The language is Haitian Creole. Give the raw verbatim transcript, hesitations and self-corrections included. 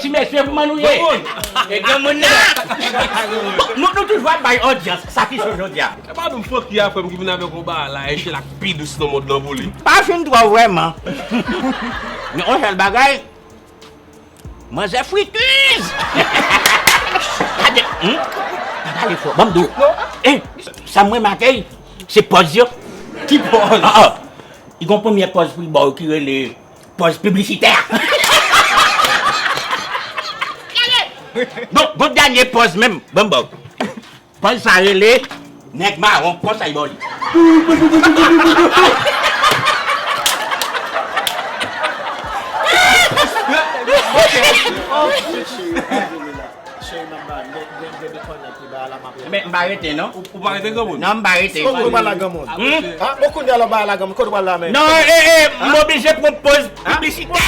Ti mesye, kouman nou ye? E granmoun nan. Bon, nou, nou toujou ap bay odyans. Sa ki cho jodi a? E pa nou fòk ki a frè m ki vin avèk yon bagay la, e se la k pi dous nan mond lan pou li. Pa fin twò vrèman. Men yon sèl bagay, manzè fritiz. Gade, hmm? Pa pale fò, ban m di w. Eh, sa mwen make, se pòz yo. Ki pòz? Ah, ah. Li gon premye pòz pou li ba w ki rele pòz piblisitè. Bon, bon dènye pòz menm, bon, bon. Pòz sa rele nèg mawon, konsa li ba w li. Cheri, m ap ba, m gen, m gen, m gen de kònèk ki ba la, m ap Men m pa rete, non. Ou, ou pa rete granmoun? Non, m pa rete. Kote w pral la granmoun? Hmm? Ha? Bon, kounye a la w pral la granmoun, kote w pral la menm? Non, e, e, m oblije pran pòz piblisitè.